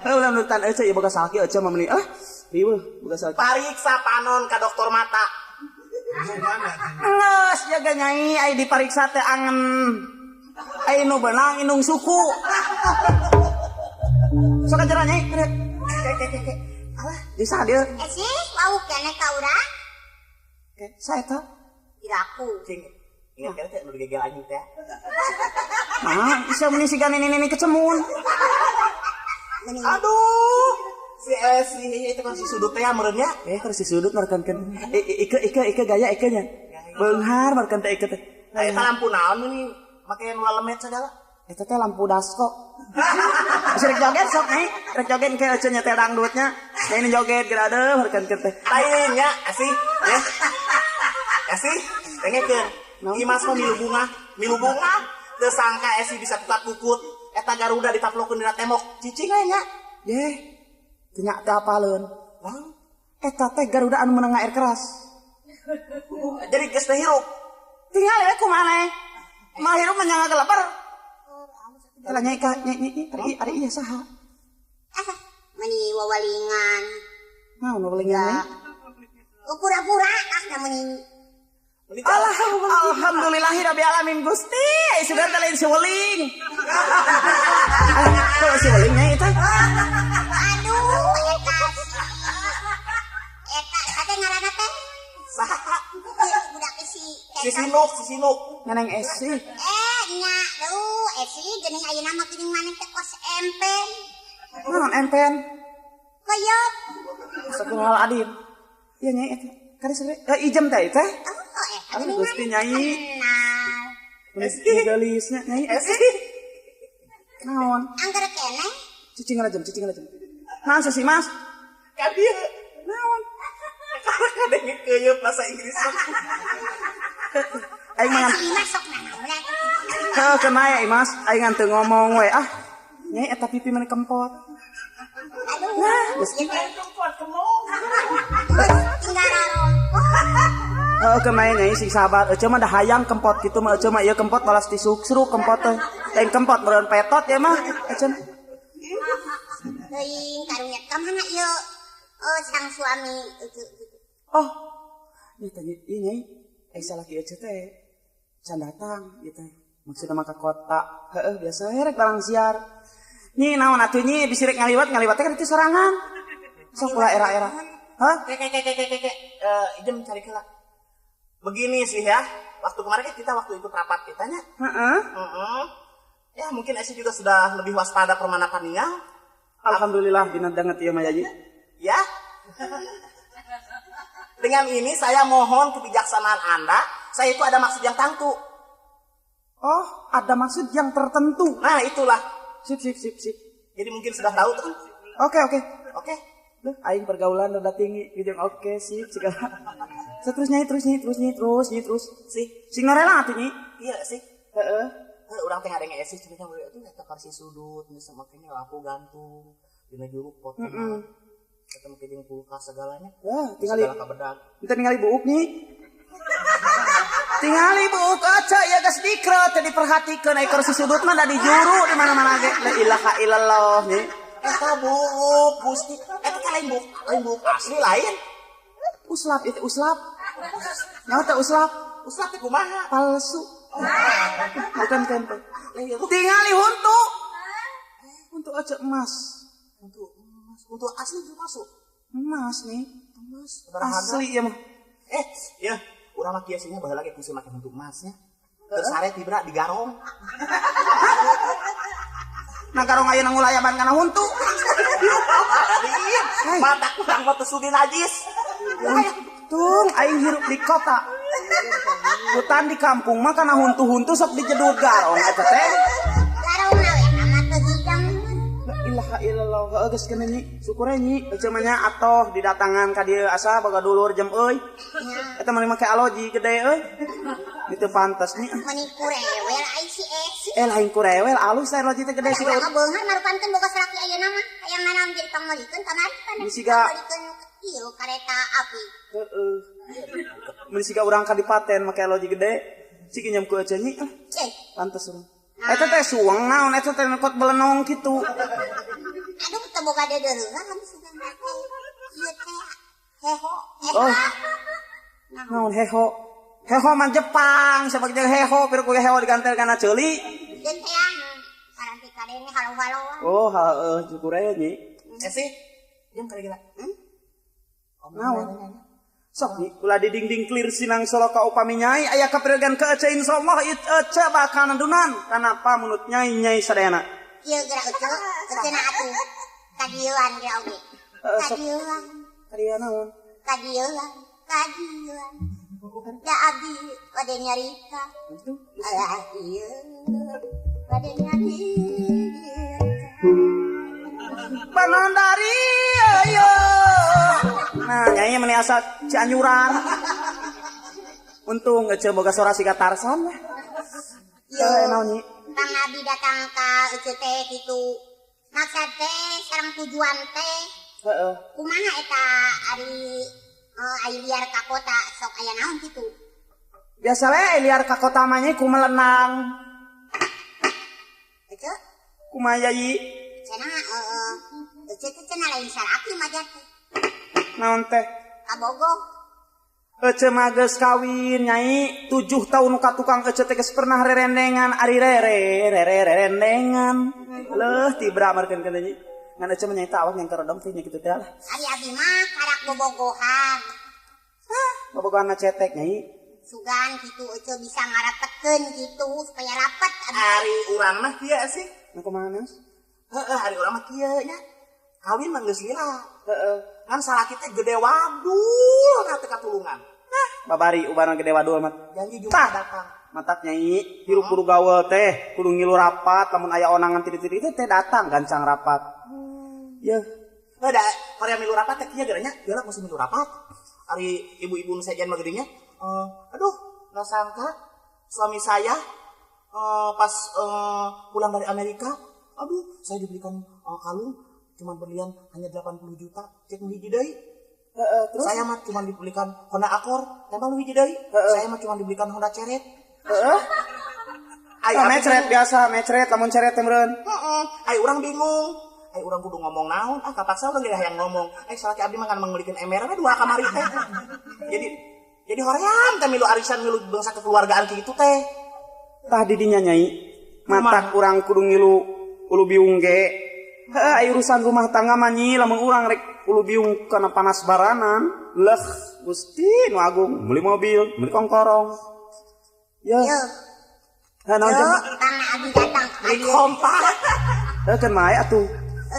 Heuh ulah nurutan ece ieu boga salaki ece mah meni ah riweuh boga salaki. Pariksa panon ka dokter mata. Geus jaga nyai ai dipariksa teh angen. Ai nu beunang indung suku. Sok ajaran nyai. Ke ke ke. Alah, di saha dieu? Sih, wau keneh ka urang. Saya teh Iraku. Cing. Ingat kan teh nu digegel anjing teh. Nah, isa meni siga nini-nini kecemun. Aduh. Si si itu kan si sudut teh meureun nya. Keur si sudut markankeun. Ike gaya ike nya. Beunghar markan teh ike teh. Nah, eta lampu naon meni make nu lalemet sagala? Eta teh lampu dasko. Bisa rek joget sok nih. Rek joget ke ece nya teh dangdutnya. Ini joget geura adeuh markankeun teh. Lain nya asih ya. Asih dengekeun. Imas mah milu bunga, milu bunga. Teu sangka esi bisa kukat kukut. Eta Garuda ditaplokeun dina tembok. Cicing we nya. Yeh. Teu nya teh apaleun. Eta teh Garuda anu meunang air keras. Jadi geus teh hirup. Tinggal we kumaha. Mah hirup mah nyanga geleper. Teh nyai ka nyai ari ieu saha? Ah, meni wawalingan. Naon wawalingan? Pura-pura ah da meni. Alah, alhamdulillahirabbil alamin Gusti. Sudah teh lain si weling. Kalau si weling nya eta. Aduh, eta si. Eta teh ngaranna teh? Saha? Budak si. Si Sinuk, si Sinuk. Neneng Esi. Nya, duh, Esi geuning ayeuna mah geuning maneh teh kos empen. Naon empen? Koyok. Astagfirullahaladzim. Ieu nyai eta. Kari sore ijem teh teh. Oh, eta Aduh, Gusti nyai. Kenal. Gelisnya nyai. Esi. Naon? Angger keneh. Cicing ngalajem, cicing ngalajem. Naon sih Mas? Ka dieu. Naon? Kadenge keuyeup bahasa Inggris. Aing mah Si Imas sok nanaon. Heuh keun aya Imas, aing ngan teu ngomong we ah. Nyai eta pipi meni kempot. Aduh. Nah, geus Kempot kemong. Tinggal rarongkot. Heuh keun aya nyai sing sabar. Ece mah da hayang kempot kitu mah ece mah ieu kempot balas disuksruk kempot teh. Lain kempot meureun petot ya mah ece. Teuing karunya ka mana ieu? Oh, sang suami itu gitu. Oh. Ieu teh ieu nyai. Ai salaki ece teh can datang ieu teh. Maksudna mah ka kota. Heueuh biasa we rek barang siar. Nyi naon atuh nyi bisi rek ngaliwat ngaliwat teh kan itu sorangan. Sok ulah era-era. Hah? Ke ke. Ijem cari kela. Begini sih ya. Waktu kemarin kan kita waktu ikut rapat kitanya. Heeh. Heeh. Ya mungkin Esi juga sudah lebih waspada permana paningal. Alhamdulillah dina danget ieu mah Yayi. Ya. Dengan ini saya mohon kebijaksanaan Anda, saya itu ada maksud yang tangtu. Oh, ada maksud yang tertentu. Nah, itulah. Sip. Jadi mungkin sudah tahu tuh. Oke. Oke. Duh, aing pergaulan rada tinggi gitu. Oke, sip segala. Terus nyai terus. Sih. Sing norela atuh nyi. Iya sih. Heeh. Urang teh ngadenge esi cenah itu eta kursi sudut geus makanya lampu gantung dina juruk potong. Heeh. Eta make jeung kulkas segalanya. Wah, tingali segala kabedag. Ente ningali buuk nyi. Tingali buuk aca ya geus dikro teh diperhatikeun ai kursi sudut mah da di juru di mana-mana ge. La ilaha illallah nyi. Eta buuk Gusti. Eta teh lain buuk asli lain. Uslap itu uslap. Nyawa teh uslap. Uslap teh kumaha? Palsu. Bukan tempe. Tingali huntu. Huntu aja emas. Huntu emas. Huntu asli juga masuk. Emas nih. Emas. Asli ya mah. Ya. Urang mah kieu nya baheula ge kusi make huntu emasnya. Terus sare tibra digarong. Nah garong ayeuna ngulayaban kana huntu. Matak urang mah teu sudi najis. Untung aing hirup di kota. Hutan di kampung mah kana huntu-huntu sok dijedug garong eta teh. Garong we amat teu hidang. La ilaha illallah, heueuh geus keun nyi. Syukur nyi, eceu mah nya atoh didatangan ka dieu asa boga dulur jem euy. Eta mah make aloji gede euy. Itu pantas nyi. Meni kurewel ai si Esi. Lain kurewel alus teh aloji teh gede sih. Urang mah beunghar marupankeun boga salaki ayeuna mah. Hayang nanaon jadi pangmeulikeun kamari pan. Pangmeulikeun ieu kareta api. Heeh. Mun siga urang kadipaten make aloji gede, cik nyam ku eceu nyi. Pantes urang. Eta teh suweng naon eta teh kot belenong kitu. Aduh teu boga deudeureun sugan teh. Ieu teh heho. Oh. Naon heho? Heho mah Jepang, sabab jeung heho pir ku heho digantel kana ceuli. Jeung teh paranti kadenge halo-haloan. Oh, heeh syukur aya nyi. Esi, jeung kira-kira. Naon? Sok nyi ulah di dinding clear sinang soloka upami nyai aya kapregan ka ece insyaallah ece bakal nandunan kanapa munut nyai nyai sadayana. Ieu geura ece, ecena atuh. Kadieuan geura oge. Kadieuan. Kadieuan naon? Kadieuan, kadieuan. Da abdi bade nyarita. Alah ieu bade nyarita. Panandari ayo. Nah, nyai meni asa Cianjuran. Untung ece boga sora siga Tarsan lah. Yo, naon nyi? Kang abdi datang ka ece teh kitu. Maksud teh sareng tujuan teh. Heeh. Kumaha eta ari ai liar ka kota sok aya naon kitu? Biasa we liar ka kota mah nyi kumelenang. Ece? Kumaha yai? Cenah heeh. Ece teh cenah lain salaki majar teh. Naon teh? Kabogoh. Ece mah geus kawin nyai 7 tahun ka tukang ece teh geus pernah rerendengan ari rere rere rerendengan. Leuh tibra markeun teh nyi. Ngan ece mah nyaeta awak yang karodong teh nya kitu teh lah. Ari abdi mah karak bobogohan. Hah, bobogohan mah cetek nyai. Sugan kitu ece bisa ngarapetkeun kitu supaya rapat abdi. Ari urang mah kieu sih. Nah kumaha? Heeh, ari urang mah kieu nya. Kawin mah geus lila. Heeh. Kan salaki teh gede wadul ka teu katulungan. Nah, babari ubaran gede wadul mah. Janji Jumat datang. Matak nyai, hirup kudu gaul teh, kudu ngilu rapat, lamun aya onangan titik-titik teh datang gancang rapat. Yeuh. Heuh da Korea milu rapat teh kieu geura nya, geura musim milu rapat. Ari ibu-ibu nu sejen mah geudinya, aduh, nggak sangka suami saya pas pulang dari Amerika, aduh, saya dibelikan kalung cuman berlian hanya 80 juta, cek nu hiji deui. Terus saya mah cuma dibelikan Honda Accord, tembak nu hiji deui. Saya mah cuma dibelikan Honda Ceret. Heeh. Ai mecret biasa, mecret lamun ceret teh meureun. Heeh. Ai urang bingung. Ai urang kudu ngomong naon? Ah kapaksa urang geus hayang ngomong. Ai salaki abdi mah kan mangmeulikeun ember we dua kamari teh. Jadi hoream teh milu arisan milu bangsa kekeluargaan kitu teh. Tah di dinya nyai, matak urang kudu ngilu ulu biung ge. Heeh, ai urusan rumah tangga mah nyi lamun urang rek ulu biung kana panas baranan, leh Gusti nu agung meuli mobil, meuli kongkorong. Yo. Heh naon cenah? Kang abdi datang beli kompak. Heuh keun mae atuh.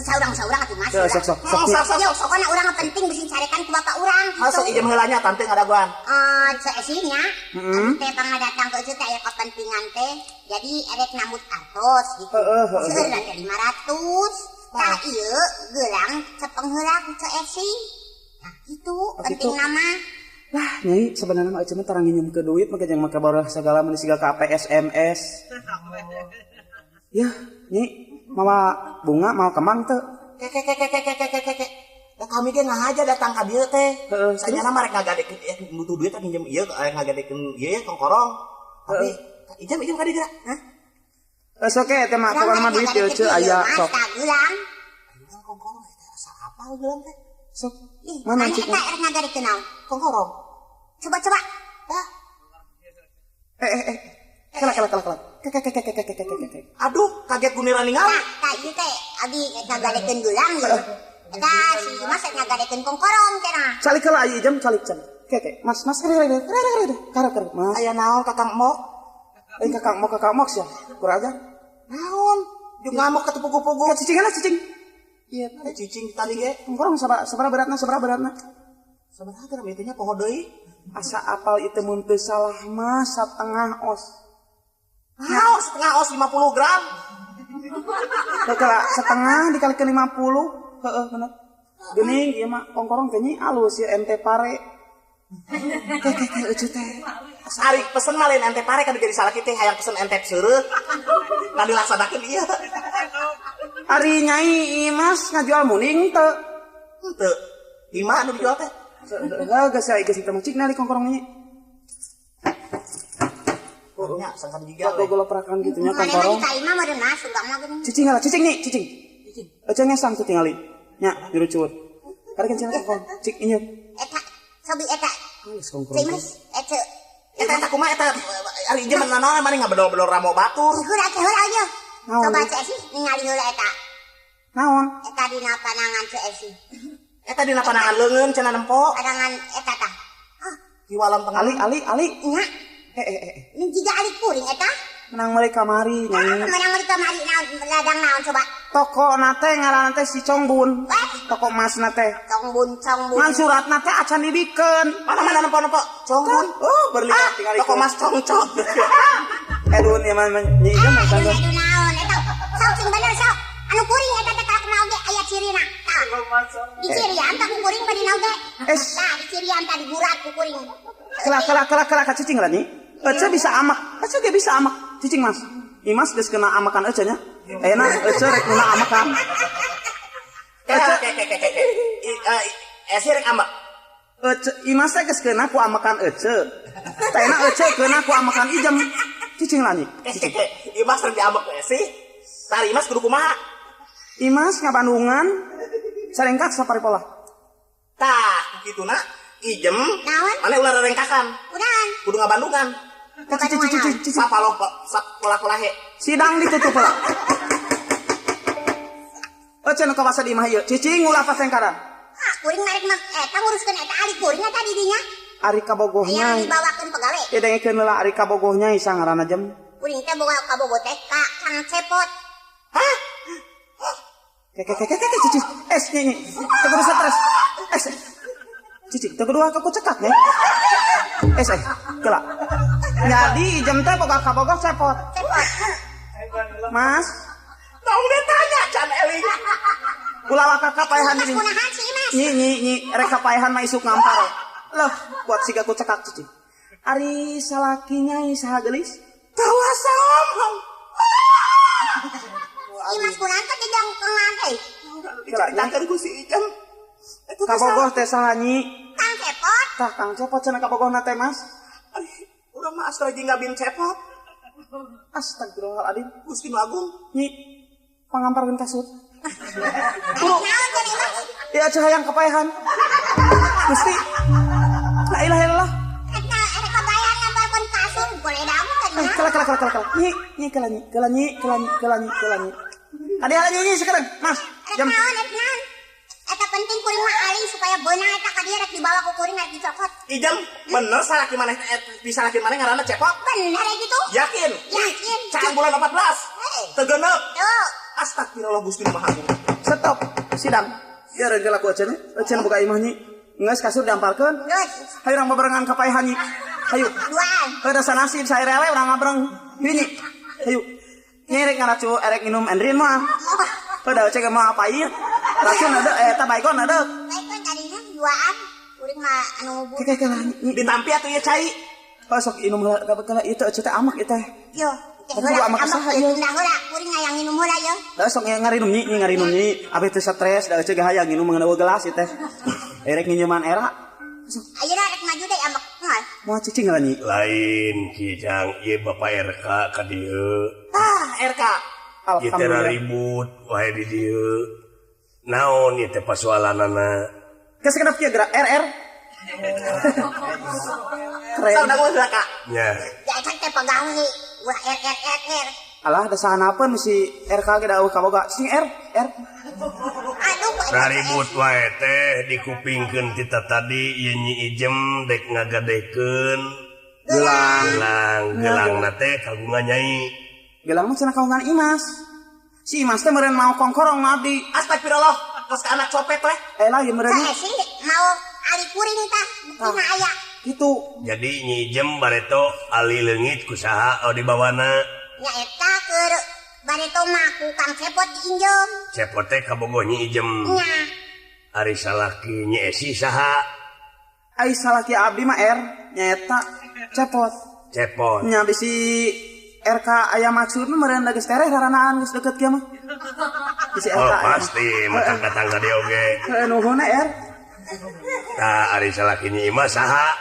Saurang-saurang atuh Mas. Sok sok sok. Yo, pokona urang penting bisi carekan ku bapak urang. Masuk ijem heula nya tante ngadaguan. Seesinya. Abi teh pangadatang ke eceu teh aya kepentingan teh. Jadi erek nambut artos gitu. Seueurna teh 500. Tah ieu gelang cepeng heula ku Ceu Esi. Nah, gitu penting nama. Lah, nyai sebenarnya mah eceu mah tarang nginjem ke duit mah jeung make barang segala mun siga KP SMS. Ya, nyai mawa bunga mawa kembang teu. Ke ke ke ke ke ke ke ke. Da kami ge ngahaja datang ka dieu teh. Sanyana mah rek ngagadekeun butuh duit nginjem ieu ngagadekeun ieu ya kongkorong. Tapi ijem ka dieu geura. Hah? Sok ke teh mah pokona mah duit ieu ceu aya sok. Gelang. Kongkorong eta asa apal gelang teh. Sok. Mana cik? Eta rek ngagadekeun naon? Kongkorong. Coba-coba. Tah. Kelak kelak kelak kelak. Ke ke ke ke ke ke ke. Aduh, kaget gunira ningali. Tah, ieu teh abi ngagadekeun gelang ieu. Eta si Mas ngagadekeun kongkorong cenah. Calik heula ieu jam calik calik. Ke ke Mas mas kere kere kere kere kere kere Mas. Aya naon Kakang Mok? Kakang Mok Kakang Mok sia. Kurang ajar. Naon? Jeung ngamuk ka pugu-pugu. Ka cicing heula cicing. Iya, cicing tadi ge. Kongkorong sabaraha beratna sabaraha beratna? Sabaraha gram ieu teh nya poho deui. Asa apal itu mun teu salah mah satengah os. Naon setengah os 50 gram. Kala setengah dikalikan 50, heeh bener. Geuning ieu mah kongkorong teh nyi alus ieu ente pare. Ke ke ke eueuh teh. Ari pesen mah lain ente pare kan jadi salah kitu hayang pesen ente seureuh. Kan dilaksanakeun ieu. Ari nyai Mas ngajual muning teu? Henteu. Di mana nu dijual teh? Heeh geus aya geus teu cik nali kongkorong nyi. Nya sangkan giga we. Goloprakan kitu nya kongkorong. Cicing heula cicing nih cicing. Cicing. Eueuh ngesang tuh tingali. Nya nyurucut. Karek cenah kongkorong cik ieu. Eta sobi eta. Geus kongkorong. Mas eta eta kumaha eta ari ieu mah naon mani ngabedol-bedol ramo batur. Heula teh heula ieu. Coba Ceu Esi ningali heula eta. Naon? Eta dina panangan Ceu Esi. Eta dina panangan leungeun cenah nempo. Panangan eta tah. Hah, kiwalan tengah. Ali ali ali. Nya. Eh. Ini jiga ali kuring eta. Menang meuli kamari nyai. Menang meuli kamari naon ladang naon coba. Toko na teh ngaranna teh si Congbun. Toko emasna teh. Congbun, Congbun. Ngan suratna teh acan dibikeun. Mana-mana nempo-nempo Congbun. Oh, berlihat tingali. Toko emas congcong. Aduh, ieu mah nyi ieu mah aduh naon eta. Sok sing bener sok. Anu kuring eta teh kalak oge aya cirina. Tah. Dicirian tah ku kuring bari oge. Tah dicirian tah digurat ku kuring. Kelak kelak kelak kelak cicing lah nih. Ece bisa amak. Ece ge bisa amak. Cicing Mas. Imas geus kena amakan ece nya. Ayeuna ece rek kena amakan. Ece ke ke ke ke. Esi rek amak. Ece Imas teh geus kena ku amakan ece. Tah ayeuna ece kena ku amakan ijem. Cicing lah nih. Imas rek diamak ku esi. Tah Imas kudu kumaha? Imas ngabandungan sarengkak saparipola. Tah, kituna ijem. Naon? Mane ulah rerengkakan. Udahan. Kudu ngabandungan. Cicing. Sapaloh pola-polahe. Sidang ditutup heula. Ece nu kawasa di imah ieu. Cicing ulah pasengkaran. Ah, kuring marek mah eta nguruskeun eta ali kuring eta di dinya. Ari kabogohnya. Yang dibawakeun pegawe. Ya dengekeun heula ari kabogohnya isa ngaranna jem. Kuring teh boga kabogoh teh ka Kang Cepot. Hah? Ke ke ke ke ke cicing. Es nyi. Teu kudu stres. Es. Cicing teu kudu aku cekak nih. Es kela. Jadi ijem teh boga kabogoh Cepot. Cepot. Mas. Tong ditanya can eling. Ulah waka kapaehan ini. Kunahan si Imas? Nyi nyi nyi rek kapaehan mah isuk ngampar. Loh, buat siga ku cekak cicing. Ari salaki nyai saha geulis? Tawasa ngomong. Imas kunahan teh jang kengan teh. Diceritakeun ku si Ijem. Kabogoh teh saha nyi? Kang Cepot. Tah Kang Cepot cenah kabogohna teh Mas. Urang mah astra jeung gabin Cepot. Astagfirullahaladzim. Gusti nu agung. Nyi pangamparkeun kasut. Buru. Naon teh Imas? Ya eceu hayang kapaehan. Gusti. La ilaha illallah. Eta rek kapaehan ngamparkeun kasur boleh damu teh. Kela kela kela kela. Nyi, nyi kela nyi, kela nyi, kela nyi, kela nyi, kela nyi. Ade nyi nyi sekarang, Mas. Jam. Naon, naon. Eta penting kuring mah aling supaya beunang eta ka dieu rek dibawa ku kuring rek dicokot. Ijem, bener salaki maneh bisa salaki maneh ngaranna Cepot? Bener ya gitu. Yakin? Yakin. Can bulan 14. Hei. Teu genep. Tuh. Astagfirullah Gusti Nu Maha Agung. Stop sidang. Ieu reun ku eceun. Eceun buka imah nyi. Geus kasur diamparkeun. Geus. Hayu urang babarengan ka paehan nyi. Hayu. Duaan. Heuh da sanasib saerele urang ngabreng. Hayu nyi. Hayu. Nyi rek ngaracu erek minum Endrin mah. Heuh da ece mah pahit. Racun ada eta baygon ada. Baygon tadinya duaan. Kuring mah anu ngubur. Kek kek nyi. Ditampi atuh ieu cai. Oh sok inum heula kabeh ieu teh ece teh amak ieu teh. Yo. Tapi gua amak saha ieu. Tunda heula kuring hayang nginum heula ieu. Da sok ngarinum nyi, nyi ngarinum nyi. Abeh teu stres da ece ge hayang nginum ngeuneuh gelas ieu teh. Erek nginyeman era. Ayeuna rek maju deui amak moal. Moal cicing heula nyi. Lain Kijang ieu Bapak RK ka dieu. Tah RK. Ieu teh ribut wae di dieu. Naon ieu teh pasualanana? Geus kenapa kieu gerak RR? Keren. Saudara gua Kak. Nya. Ya kan teh pagawe ulah R R R R. Alah da sahanapeun si RK ge da eueuh kaboga. Sing R R. Aduh, ribut wae teh dikupingkeun ti tadi ieu Nyi Ijem dek ngagadekeun gelang. Gelang gelang teh kagungan Nyai. Gelang mah cenah kagungan Imas. Si Imas teh meureun mau kongkorong mah abdi. Astagfirullah, kos ka anak copet weh. Eh lain meureun. Sae sih mau ali kuring tah buktina aya. Gitu. Jadi Nyi Ijem bareto ali leungit ku saha oh dibawana. Nya eta keur bareto mah ku Kang Cepot diinjem. Cepot teh kabogoh Nyi Ijem. Nya. Ari salaki Nyi Esi saha? Ai salaki abdi mah R nyaeta Cepot. Cepot. Nya bisi RK aya maksudna meureun da geus tereh raranaan geus deukeut kieu mah. Bisi RK. Oh pasti mah datang ka dieu oge. Heuh nuhun R. Tah ari salaki Nyi Imas saha?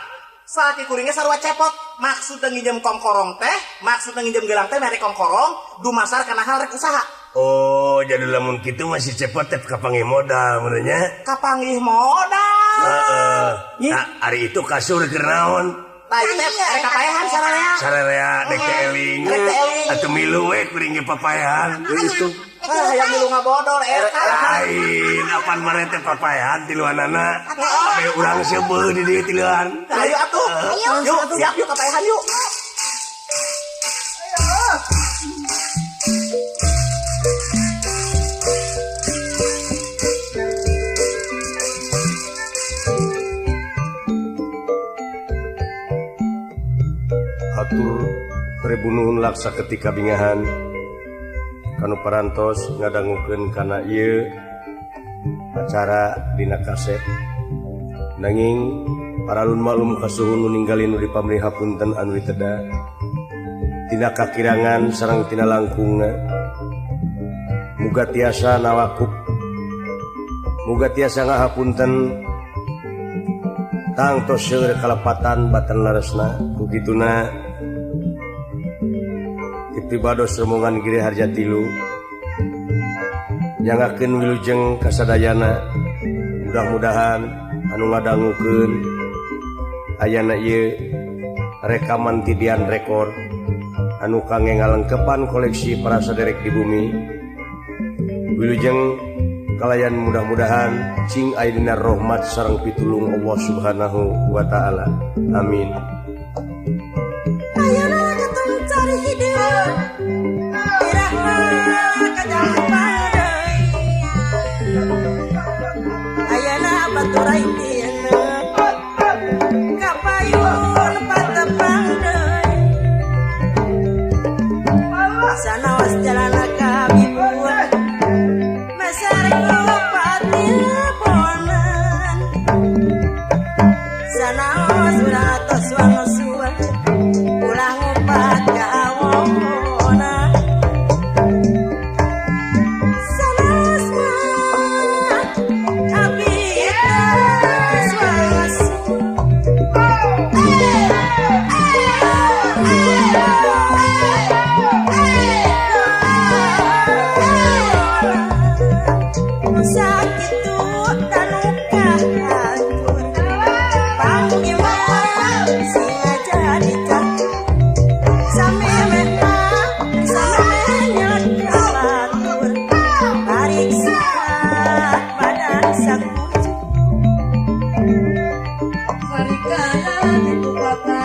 Salaki kuringnya sarua Cepot. Maksudna nginjem kongkorong teh, maksudna nginjem gelang teh mere kongkorong, dumasar kana hal rek usaha. Oh, jadi lamun kitu mah si Cepot teh kapanggih modal meureun nya. Kapanggih modal. Heeh. Tah ari itu kasur keur naon? Tah ieu teh rek kapaehan sararea. Sararea dek teh eling. Atuh milu we kuring ge papaehan. Itu. Ah, hayang milu ngabodor RK. Lain apan mare teh papaehan tiluanana. Abe urang seubeuh di dieu tiluan. Ayo atuh. Yuk, siap yuk kapaehan yuk. Hatur tribunuhun laksa ketika bingahan kanu parantos ngadangukeun kana ieu acara dina kaset nanging paralun maklum kasuhun nu ninggali nu dipamrih hapunten anu diteda tina kakirangan sareng tina langkungna muga tiasa nawakup muga tiasa ngahapunten tangtos seueur kalepatan batan leresna ku kituna pribados rombongan Giri Harja Tilu nyangakeun wilujeng kasadayana mudah-mudahan anu ngadangukeun ayana ieu rekaman tidian rekor anu kangge ngalengkepan koleksi para saderek di bumi wilujeng kalayan mudah-mudahan cing aya dina rahmat sareng pitulung Allah Subhanahu wa taala. Amin. Sarikala itu kata.